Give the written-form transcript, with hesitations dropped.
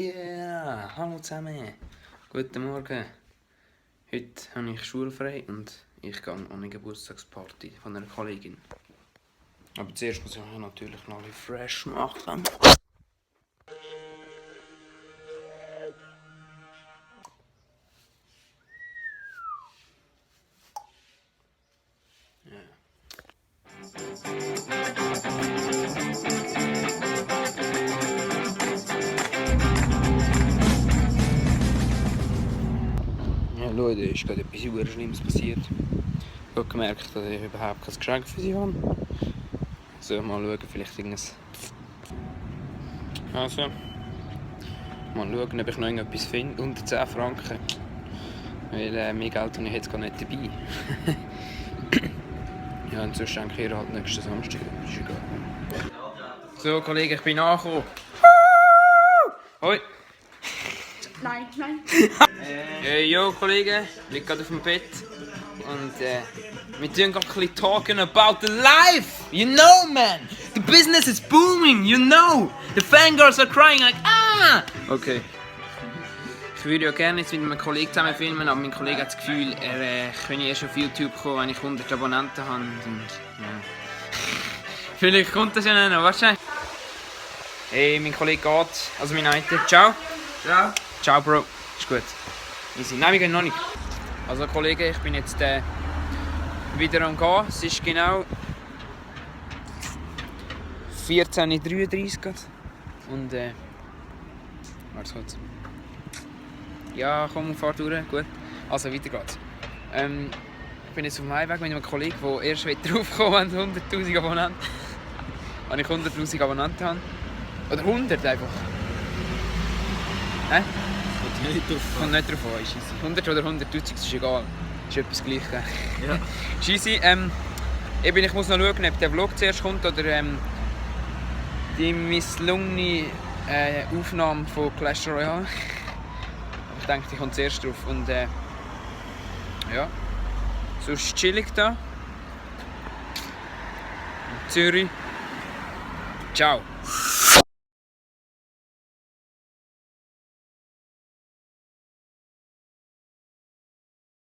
Yeah, hallo zusammen. Guten Morgen. Heute habe ich schulfrei und ich gehe an eine Geburtstagsparty von einer Kollegin. Aber zuerst muss ich natürlich noch ein bisschen fresh machen. Ja, Leute, ist gerade etwas super Schlimmes passiert. Ich habe gemerkt, dass ich überhaupt kein Geschenk für sie habe. Also mal schauen, vielleicht irgendwas. Also, mal schauen, ob ich noch irgendetwas finde. Unter 10 Franken. Weil mehr Geld habe ich jetzt gar nicht dabei. Ja, und sonst schenke ich ihr halt nächsten Samstag. Ist egal. So, Kollege, ich bin angekommen. Hoi! Nein, nein. Yo, Kollege, ich liege gerade auf dem Bett. Und wir tun gerade ein bisschen talking about the life. You know, man! The business is booming, you know! The fangirls are crying like, ah! Okay. Ich würde ja gerne jetzt mit einem Kollegen zusammen filmen, aber mein Kollege hat das Gefühl, er könne erst auf YouTube kommen, wenn ich 100 Abonnenten habe. Und, ja. Vielleicht kommt das ja noch, weißt du? Hey, mein Kollege geht, also mein Eiter. Ciao. Ja. Ciao, Bro. Ist gut. Easy. Nein, wir gehen noch nicht. Also, Kollege, ich bin jetzt wieder am Gehen. Es ist genau 14:33 Uhr. Und warte kurz. Ja, komm, fahr durch. Gut. Also, weiter geht's. Ich bin jetzt auf dem Heimweg mit einem Kollegen, der erst draufkommen will, 100'000 Abonnenten. Wenn ich 100'000 Abonnenten habe. Oder 100 einfach. Hä? Kommt nicht drauf an, ist easy. 100 oder 100'000 ist egal. Ist etwas gleich. Ja. Ist easy. Ich muss noch schauen, ob der Vlog zuerst kommt oder die misslungene Aufnahme von Clash Royale. Ich denke, die kommt zuerst drauf. Und ja. Sonst chillig da. In Zürich. Ciao.